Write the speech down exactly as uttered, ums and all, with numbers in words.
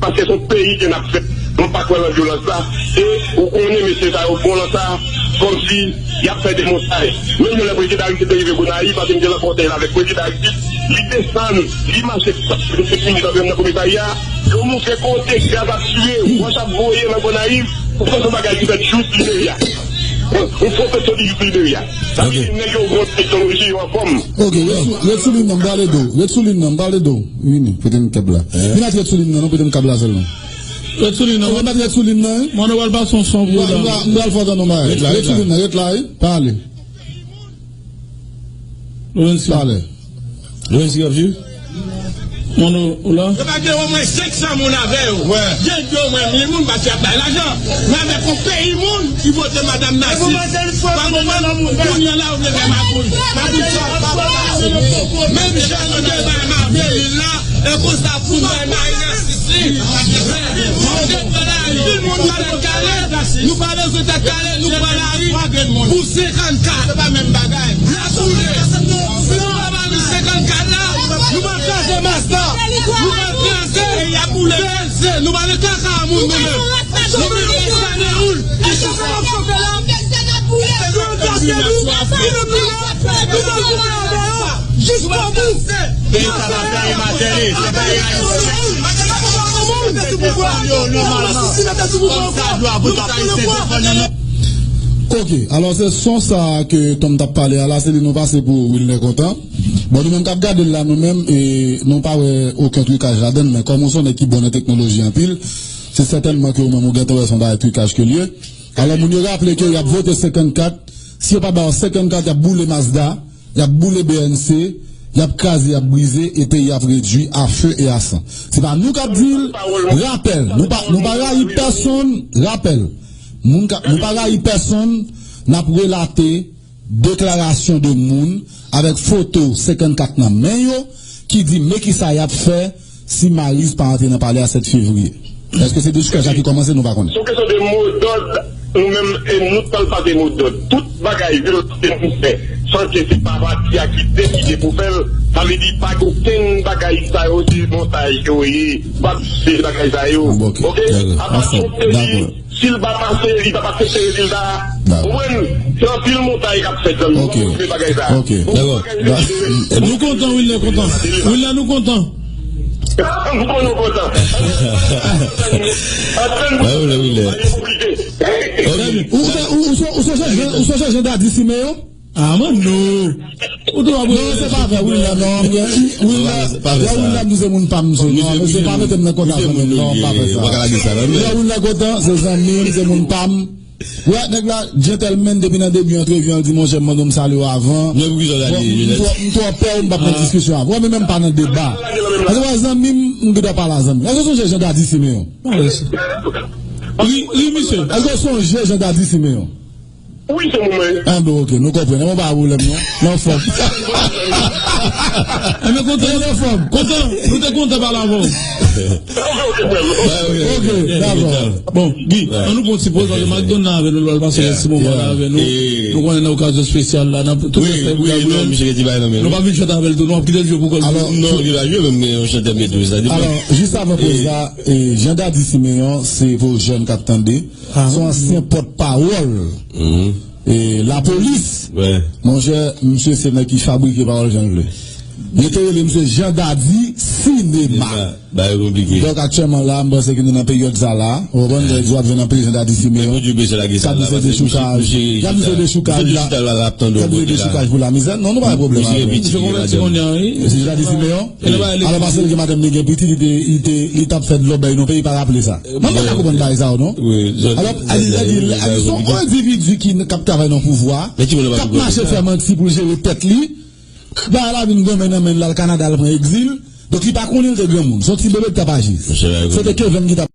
Paske se yon peyi ke n ap fè. Nou pa kwè nan vyolans la. E ou konnen mesye sa yo bon lan sa, kòmsi y ap fè demontaj. Menm jan lè prezidan Aristide te rive Gonayiv, paske m te nan kòtèy la avèk prezidan Aristide, li desann, li mache, li te fini nan komisarya, yo montre kote gaz ap tire, wòch ap voye nan Gonayiv, pou fè yon bagay ki fèt jous li te ya. Yon pwofesè li jous li te ya. Sa vle di nèg yo gen teknoloji, yo anfòm. Ok, ret sou, ret sou liy nan, m prale do. Ret sou liy nan, m prale do. Vini, pote m kèb la. Vin ak ret sou liy nan, non, pote m kab la sèlman. Ret sou liy nan. Ou remèt ret sou liy nan, wi. Mwen, nou pral pase yon son pou ou la. M pral fè w tann yon bagay. Ret la, ret sou liy nan, ret la, wi. Pale. Lorenzo. Lorenzo, w ap viv? Mano, ou la? Yo pa gen omwen senk san moun avè yo. Gen dwe omwen mil moun paske y ap bay lajan. Men avèk yon peyi moun ki vote Madanm Narcisse. Pa konprann? Kounye a la, ou vle fè magouy. Magouy sa, pa pase. Menm jan nou te bay Marvely la, e konsa pou nou bay Marina Sisi. Nou te pran lari. Nou pa bezwen tèt kale, nou pran lari pou senkannkat. Se pa menm bagay. N ap boule. Si nou pa ba nou senkannkat la, nou pral kraze Mazda. Nou pral kraze P L C. Nou pa nan kaka a moun nou menm. Nou menm, nou pa nan oul. Ki chofè w ap chofè la? Se nou k ap fè nou. Ki nou boule. Nou pral boule avè yo. Jiskobou. Peyi sa pa peyi Martelly, se peyi Ayisyen. Defann yo nòmalman, kòm sa dwa pou tout Ayisyen defann yo. Ok, alò se son sa a ke Tom t ap pale a la, se li nou pase pou Wilner Content. Bon, nou menm k ap gade l la, nou menm, e, nou pa wè okenn trikaj ladann, men kòm ou se yon nèg ki bon nan teknoloji anpil, se sètènman ke ou menm ou gentan wè se yon bagay trikaj ke l ye. Alò, moun yo raple ke y ap vote senkannkat, si yo pa ba yo senkannkat, y ap boule Mazda, y ap boule B N C, y ap kraze, y ap brize, e peyi a ap redui a fe e a san. Se pa nou k ap di l, rapèl, nou pa, nou pa rayi pèsonn, rapèl. Moun ka, nou pa rayi pèsonn, n ap relate deklarasyon de moun avèk foto senkannkat nan men yo ki di men kisa y ap fè si Mariz pa antre nan palè a sèt fevriye. Èske se de chita sa ki kòmanse, nou pa konnen. Se yon kesyon de modòd, nou menm, e nou t al pase modòd. Tout bagay vyolans ke nou fè, san ke se pa pati a ki deside pou fè l, sa vle di pa gen okenn bagay sa yo, se montaj ke yo ye, pa se bagay sa yo. Bon, ok. Ok? Apa Trump te di, si l pa pase, li p ap aksepte rezilta a. Ou konprann? Se anpil montay k ap fèt, zanmi. Ok. Ou konprann bagay sa a. Ok. Dakò. Nou kontan, Wilner kontan. Wilner, nou kontan. Nou kontan, nou kontan. Antann nou. Ou, ou, ou, ou, ou sonje Jean, ou sonje Jean Dady Siméon? Ah, mano. Ou tou ap... Non, se pa vre, Wilner, non. Wilner, Wilner, nou se moun pa m, non, mesye, pa mete m nan kontak zanmi m, non, pa fè sa. Wilner Content, se zanmi m, se moun pa m. Wè, nèg la, gentleman, depi nan debi antrevi an, l di, monchè, m mande w m salye w avan. Bon, m twò, m twò pè w, m p ap nan diskisyon avè w. Wè, men menm pa nan deba. Paske wè, zanmi m, m gen dwa pale a zanmi m. Èske w sonje Jean Dady Siméon? Ri, ri, misye. Èske w sonje Jean Dady Siméon? Wi, se mwen menm. Ah, bon, ok, nou konprann. Mwen pa pwoblèm, non. Nan fòm. Enben, kontan, nan fòm. Kontan, nou te kontan pale avè w. Ok, ok, frè m. Ok, dakò. Bon, Guy, ann nou pran yon ti poz, paske m ap donn nan avè nou, l pral pase yon ti moman la avè nou. Nou konnen nan okazyon espesyal la, nan tout respè pou Gabriel. Nou pa vin chante avè l tou, nou ap kite l jwe pou kò l. Alò, non, li pa jwe, men yon chantè m te twouve sa. Alò, jis avan poz la, e, Jean Dady Siméon, se pou jèn k ap tande. Se yon ansyen pòtpawòl, e, lapolis. Monchè, misye se nèg ki fabrike pawòl jan l vle. Yo te rele misye Jean Dady Sinema. Bagay konplike. Donk, aktyèlman la, m panse ke nou nan peryòd sa la. Ou konprann, nèg yo ap jwenn anpil Jean Dady Siméon. K ap misye dechoukaj. K ap misye dechoukaj la. K ap misye dechoukaj pou lamizè. Non, nou pa gen pwoblèm avè l. Misye konvèti kounye a, wi. Misye Jean Dady Siméon. Alò, paske l gen madanm li, gen pitit, li te, li te, li t ap fè dlo bèy nan peyi, pa raple sa. Mwen pa ka konprann bagay sa yo, non. Alò, se yon endividi ki, k ap travay nan pouvwa, k ap mache fè manti pou l jere tèt li. Bagay la vin granmen nan men l, l al Kanada, l pran egzil. Donk, li pa konnen l te granmoun. Se yon ti bebe k t ap aji. Se te Kevin ki t ap